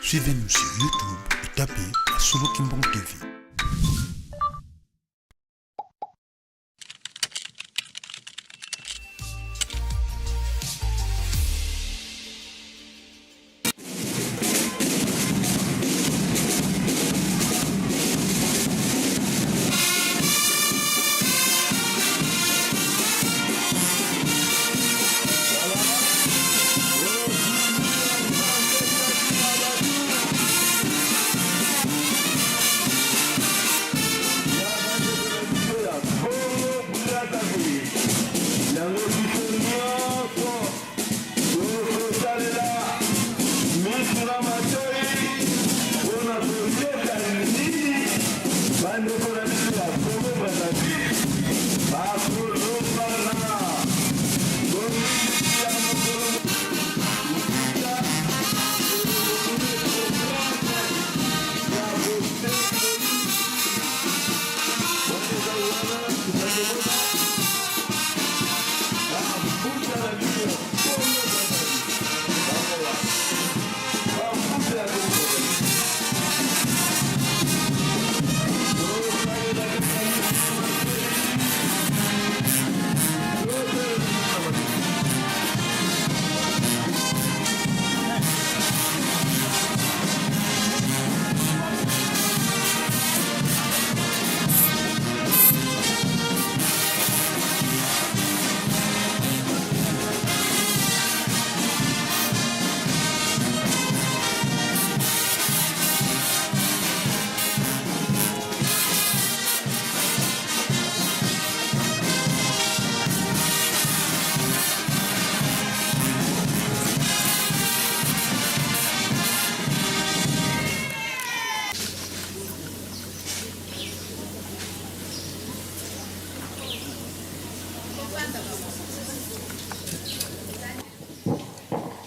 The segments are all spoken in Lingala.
Suivez-nous sur YouTube et tapez Solo Kimbong TV.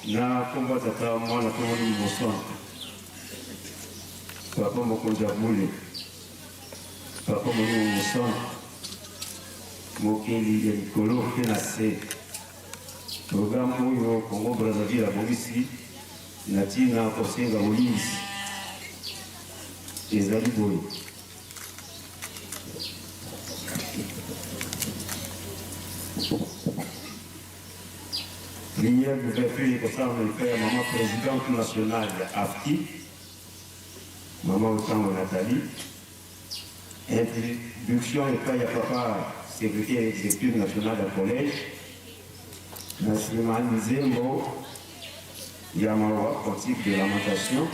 Na nkombo ya Tata, Mwana mpe Molimo Mosantu. Papa Mokonzi ya bule, Papa Molimo Mosantu, mokeli ya likolo mpe na se. Programme oyo Congo Brazzaville abongisi na ntina kosenga bolimbisi ezali boye. Prière d'ouverture ekosalama epai ya mama presidente nationale ya AFTI, mama Otango Nathalie. Introduction epai ya papa secrétaire exécutif national ya collège. Na nsima nzembo ya mawa cantique de lamentation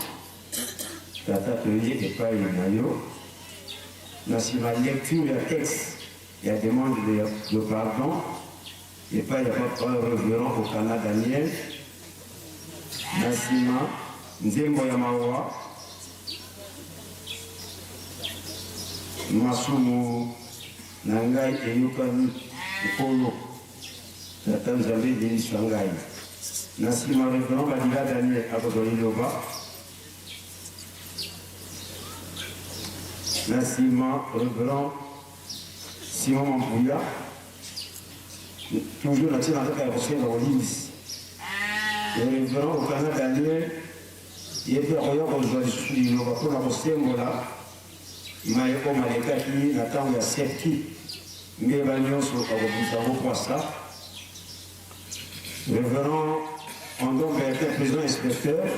Tata toye epai na yo. Na nsima lecture ya texte ya demande de pardon epai ya papa reverend Okana Daniel. Na nsima nzembo ya mawa masumu na ngai eyokani Nkolo Tata Nzambe limbisa ngai. Na nsima reverend Badila Daniel akozwa liloba. Na nsima reverend Simon Mampuya toujours na ntina kaka ya kosenga bolimbisi. Le reverend Okana Daniel ye mpe akoya kozwa lisusu liloba mpo na kosembola maye oyo malekaki na ntango ya septi mbeba nyonso akobimisa yango pwasa. Reverend Andon Bertin, président inspecteur,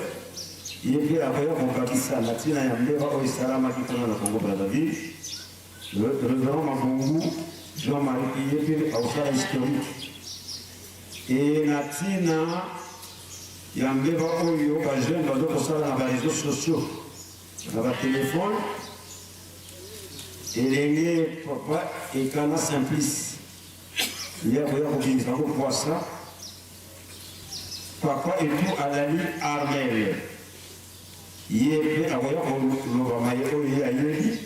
ye mpe akoya kobakisa na ntina ya mbeba oyo esalamaki kuna na Congo Brazzaville. Reverend Mabungu Jean-Marie ye mpe akosala historique e na ntina ya mbeba oyo ba jeunes bazo kosala na ba réseaux sociaux na ba telefone. Elenge papa Ekana Simplice ye akoya kobimisa yango pwasa. Papa Etu Alali Armel ye mpe akoya koloba maye oyo ye ayebi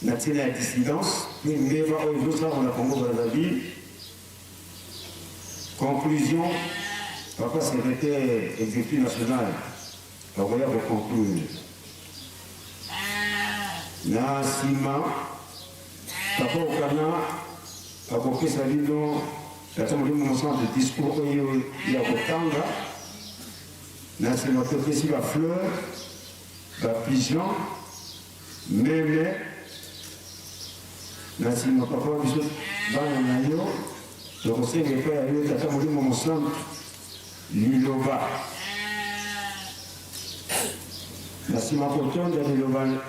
na ntina ya dissidence mpe mbeba oyo ezosalama na Congo Brazzaville. Conclusion, papa secrétaire exécutif national akoya koconclure. Na nsima papa Okana akopesa bino Tata Molimo Mosantu discours oyo ya kotanga. Na nsima topesi ba fleurs, ba pigeons, meme. Na nsima papa wa biso bana na yo tokosenga epai ya yo Tata Molimo Mosantu liloba. Na nsima kotonda liloba na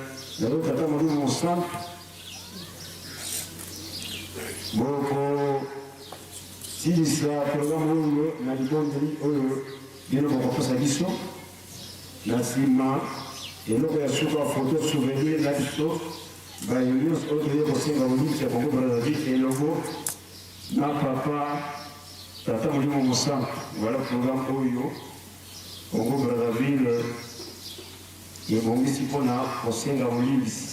yo Tata Molimo Mosantu boko silisa programme oyo na libondeli oyo bino bokopesa biso. Na nsima eloko ya suka photo souvenir na biso baye nyonso oyo toye kosenga bolimbisi ya Congo Brazzaville elongo na papa Tata Molimo Mosantu. Voilà programme oyo Congo Brazzaville ebongisi mpo na kosenga bolimbisi.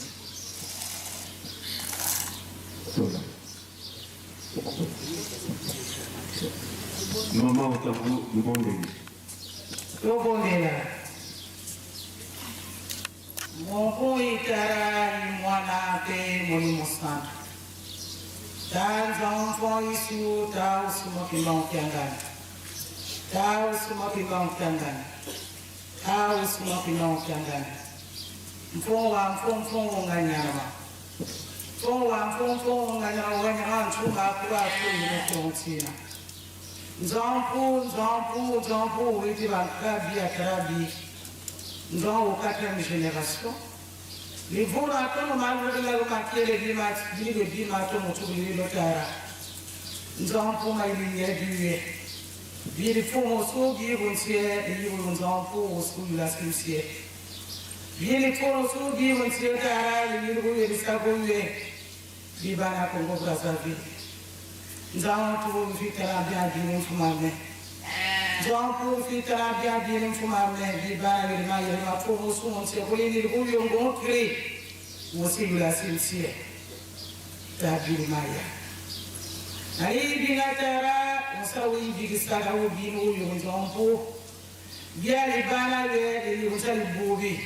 Mama Otaku libondeli. Tobondela. Moko itara ni Mwana mpe Molimo Santu. Ta nzambo isu ta usuma kimbangu kiangani. Ta usuma kimbangu kiangani. Ta usuma kimbangu kiangani. Mfongo wa mfongo mfongo nganyama. Mfongo wa mfongo mfongo nganyama nganyama nchunga kula kuli no Nzampu nzampu nzampu iti bankabi akrabi. Nzampu quatrième génération. Livuna tono malwela makele bima bile bima to mutu lotara. Nzampu maili yebiye. Bili fumo sugi bunsie yibu nzampu sula susie. Bili fumo sugi bunsie tara yibu yerisabuye. Bibana Congo Brazzaville. Nzampu fitara bia bini mfumame. Nzampu fitara bia bini mfumame. Bibana yirima yirima fumo sumunsie kulini buyo ngokri. Wosilula simsie. Tabili maya. Nalibinga tara usawi bigisaka ubini uyo nzampu. Bia libana le libunsa libubi.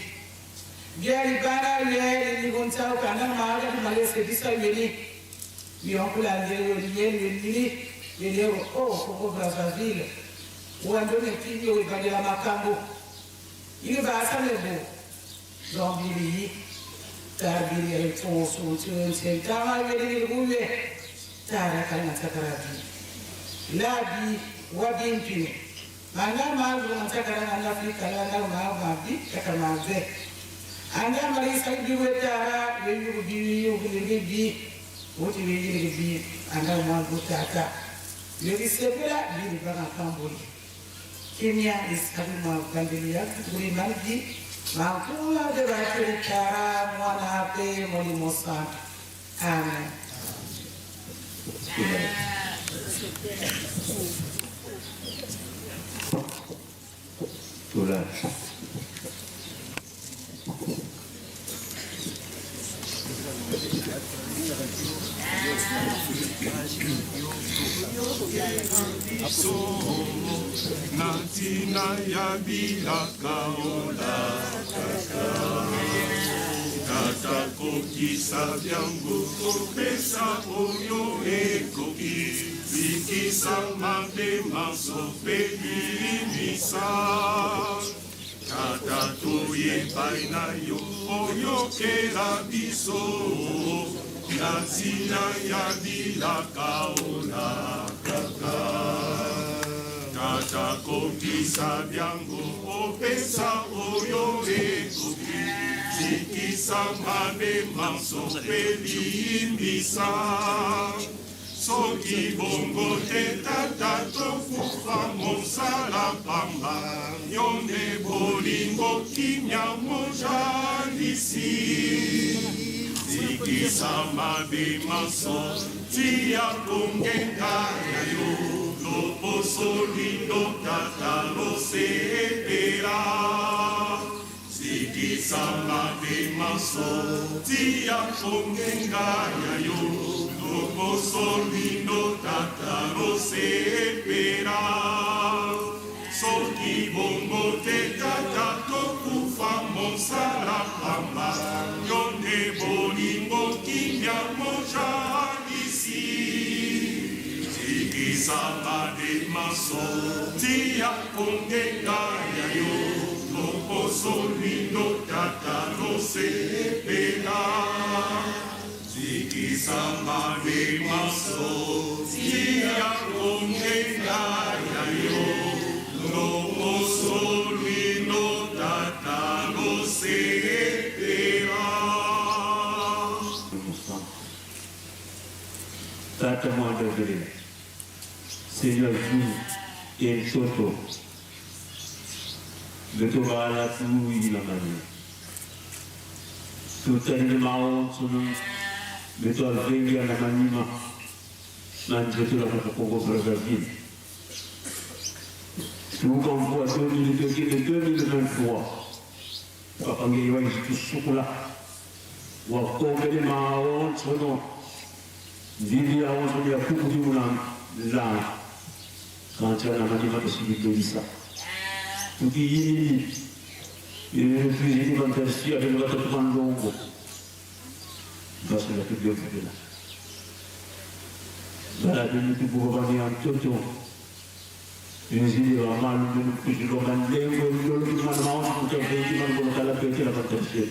Bia libana le libunsa ukana maga malese bisa yeli. Yonkula lelo yeli yeli yeli oh Congo Brazzaville. Wandone kinyo ibadela makambo. Ili basa lebo. Zambili. Tabili eltonsu tse tama yeli luye. Tara kalna takarabi. Labi wabimpine. Manga malu ntakara na Afrika na na ma bi takamaze. Anga marisa biwe tara yeyu bi yu bi bi. Wuti bi bi anga malu tata. Yeri sebela bi bana kambuli. Kimia iskabi ma kandilia kuri malji makula de bakiri tara mwana pe molimo santu. Amen. Tolala. Na ntina ya bilaka olakaka tata kokisa byango kopesa oyo ekoki bikisa mabe manso mpe limbisa tata toyebai na yo oyokela biso na ntina ya bilaka olakaka tata kokisa byango opesa oyo ekoki bikisa mabe manso mpe limbisa soki bongo te tata tokufa mosala pamba yo nde bolingo kimia mojalisi zikisa mabe manso tia kongenga ya yo loposo lindo tata losepela zikisa mabe manso tia kongenga ya yo loposo lindo tata losepela soki bongo te tata tokufa mosala pamba yo nde bolingo kimia mojalisi zikisa mabe manso tia kongenga ya yo. Lokoso lwindo tata losepela Zikisa mabe manso Tia kongenga ya yo Lokoso lwindo tata losepela. Tata Mwanda Vele, Seigneur Dieu et Nsoto, Beto bala tu ilamani. Tutalile mao tsono beto alvengi na manima na nzeto la kaka Congo Brazzaville. Tukamvua 2022 2023 kapange iwa izitusukula wakombele mao tsono ndili ya onso ya kuku dimuna la kancha na manima tosigibelisa tukiyini tuizini bantarsia beno batatu bandongo basula tubyofubila balabini tububabani ya ntoto inzili bamalu beno kuzilonga ndengo ndolo kimana maonso mutavengi manbolokala betela bantarsia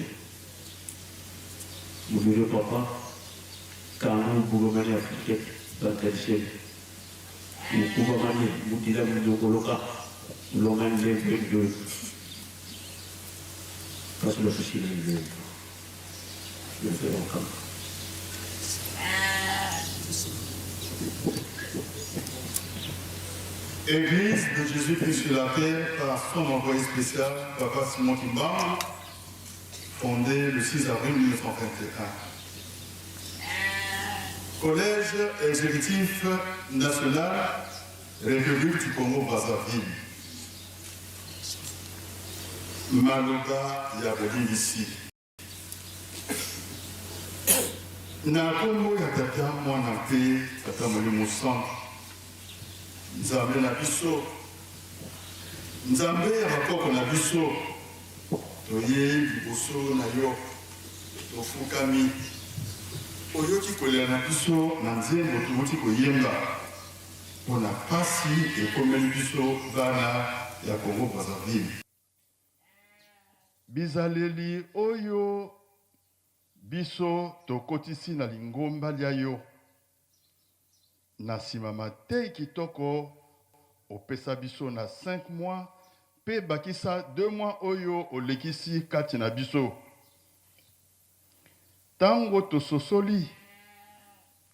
mubiro papa kangu bubamani afrique bantarsia ukubamani mudila mudokoloka longa ndengo ndolo kasula tusila ndengo Welcome. Église de Jésus-Christ sur la terre par son envoyé spécial, Papa Simon Kimbangu, fondée le 6 avril 1921. Collège exécutif national, République du Congo-Brazzaville. Maloba ya bolimbisi. Na kombo ya Tata, Mwana mpe Tata Molimo Santu, Nzambe na biso, Nzambe ya bakoko na biso, toyei liboso na yo, tofukami. Oyoki kolela na biso na nzembo towuti koyemba mpo na pasi ekomeli biso bana ya Congo-Brazzaville. Bizaleli oyo biso tokotisi na lingomba lya yo, na sima mateyi kitoko opesa biso na cinq mois mpe bakisa deux mois oyo olekisi kati na biso. Tango tososoli,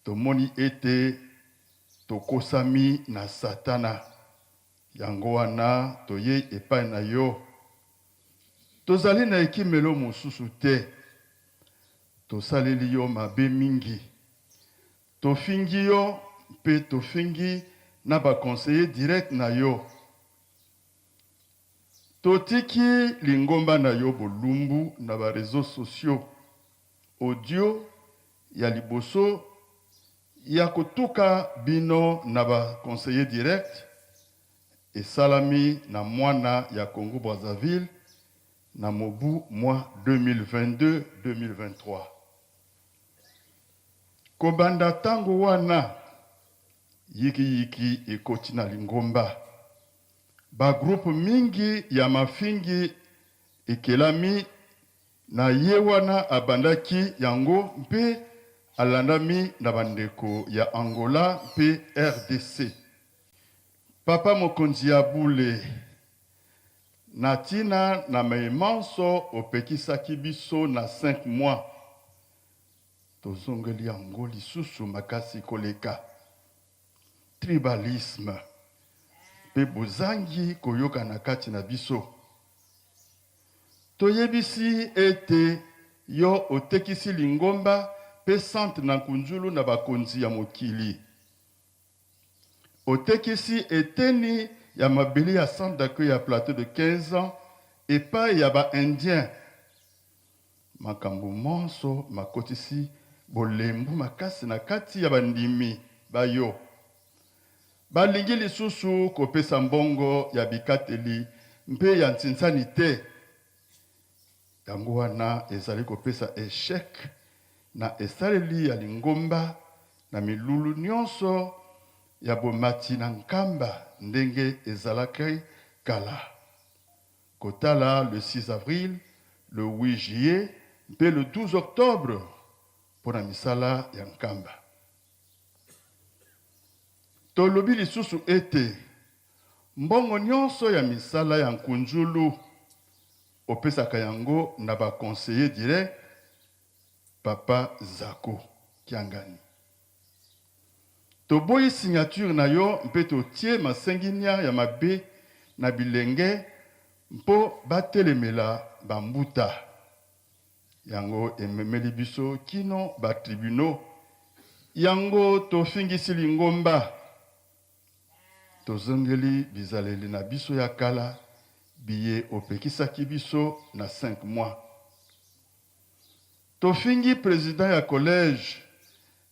tomoni ete tokosami na Satana. Yango wana toyei epai na yo. Tozali na ekimelo mosusu te. Tosaleli yo mabe mingi. Tofingi yo mpe tofingi na ba conseillers directs na yo. Totiki lingomba na yo bolumbu na ba reseaux sociaux. Audio ya liboso ya kotuka bino na ba conseillers directs esalami na mwana ya Congo-Brazzaville na mobu mwa 2022-2023. Kobanda tango wana, yiki-yiki ekoti na lingomba. Ba groupes mingi ya mafingi ekelami na ye wana abandaki yango mpe alandami na bandeko ya Angola mpe rdc. Papa mokonzi ya bule, na tina na maye manso opekisaki biso na cinq mois, tozongeli yango lisusu makasi koleka. Tribalisme mpe bozangi koyokana kati na biso. Toyebisi ete yo otekisi lingomba mpe centre na nkunzulu na bakonzi ya mokili. Otekisi eteni ya mabele ya centre d'accueil ya plateau de 15 ans epayi ya ba indiens. Makambo manso makotisi bolembu makasi na kati ya bandimi ba yo. Balingi lisusu kopesa mbongo ya bikateli mpe ya ntsinsani te. Yango wana ezali kopesa echec na esaleli ya lingomba na milulu nionso ya bomati na nkamba ndenge ezalaki kala. Kotala le 6 avril, le 8 juillet mpe le 12 octobre mpo na misala ya Nkamba. Tolobi lisusu ete mbongo nyonso ya misala ya Nkunzulu opesaka yango na ba conseillers direct Papa Zako Kiangani. Toboyi signature na yo mpe totie masenginia ya mabe na bilenge mpo batelemela ba mbuta. Yango ememeli biso kino ba tribunaux. Yango tofingisi lingomba. Tozongeli bizaleli na biso ya kala biye opekisaki biso na cinq mois. Tofingi president ya collège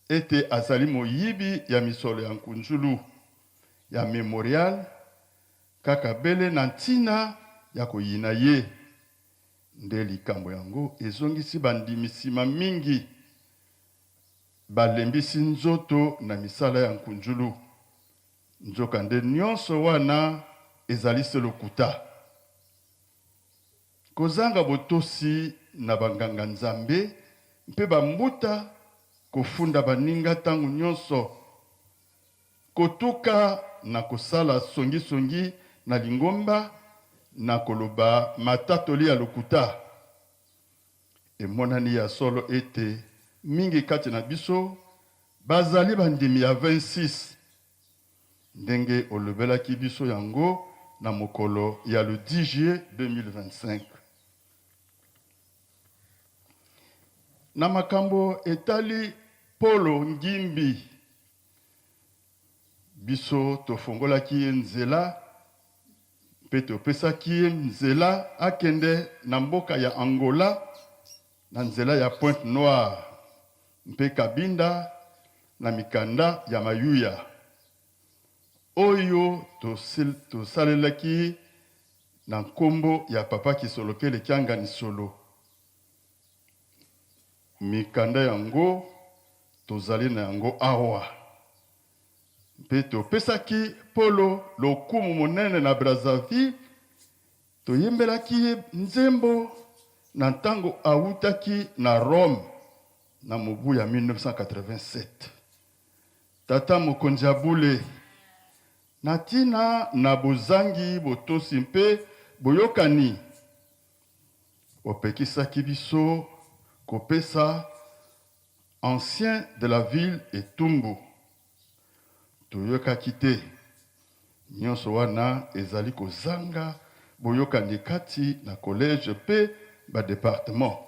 ete azali moyibi ya misolo ya nkunzulu ya memorial kaka bele na ntina ya koyina ye. Nde likambo yango ezongisi bandimi sima mingi balembisi nzoto na misala ya nkunzulu. Nzokande nionso wana ezali se lokuta. Kozanga botosi na banganga-nzambe mpe bambuta, kofunda baninga ntango nyonso, kotuka na kosala songisongi na lingomba na koloba matatoli ya lokuta. Emonani ya solo ete mingi kati na biso bazali bandimi ya 26. Ndenge olobelaki biso yango na mokolo ya le 10 juillet 2025. Na makambo etali Polo Ngimbi, biso tofongolaki ye nzela mpe topesaki ye nzela akende na mboka ya Angola na nzela ya Pointe Noire mpe Cabinda na mikanda ya mayuya oyo tosalelaki na nkombo ya Papa Kisolokele Kiangani Solo. Mikanda yango tozali na yango awa. Mpe topesaki Polo lokumu monene na Brazzaville. Toyembelaki ye nzembo na ntango awutaki na Rome na mobu ya 1987. Tata mokonzi ya bule, na ntina na bozangi botosi mpe boyokani, opekisaki biso kopesa ancien de la ville etumbu. Toyokaki te. Nyonso wana ezali kozanga boyokani kati na collège mpe ba departements.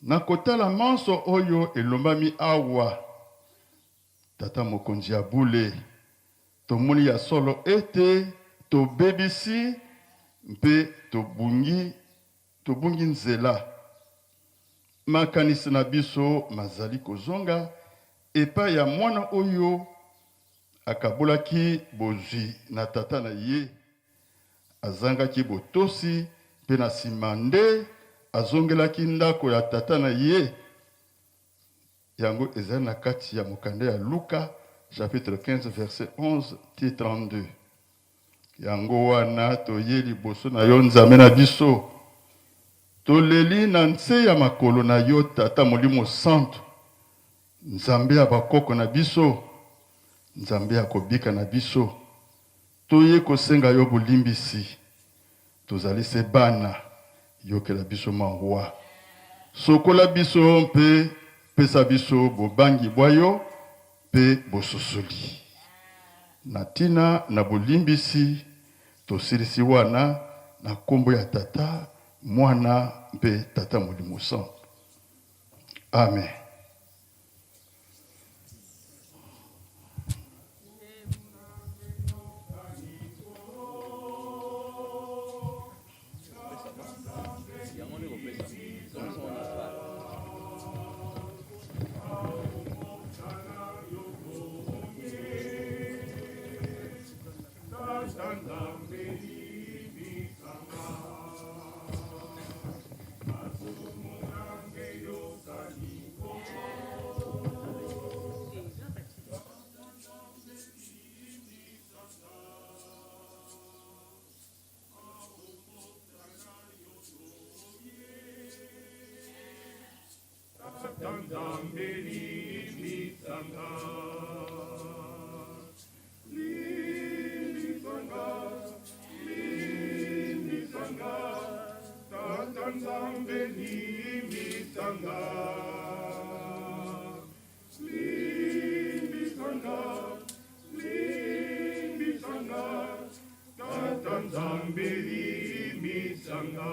Na kotala manso oyo elombami awa, Tata Mokonzi ya Bule, tomoni ya solo ete tobebisi mpe tobungi, tobungi nzela. Makanisi na biso mazali kozonga epai ya mwana oyo akabolaki bozwi na tata na ye. Azangaki botosi mpe na nsima nde azongelaki ndako ya tata na ye. Yango ezali na kati ya mokanda ya Luka, chapitre 15, verset 11 ti 32. Yango wana toye liboso na yo, Nzambe na biso, toleli na nse ya makolo na yo, Tata Molimo Santu, Nzambe ya bakoko na biso, Nzambe ya kobika na biso. Toye kosenga yo bolimbisi, tozali se bana, yokela biso mawa. Sokola biso mpe pesa biso bobangi bwa yo mpe bososoli. Na ntina na bolimbisi, tosilisi wana na nkombo ya Tata, Mwana mpe Tata Molimo Santu. Amen. Limbisanga, limbisanga, limbisanga, Tata Nzambe limbisanga.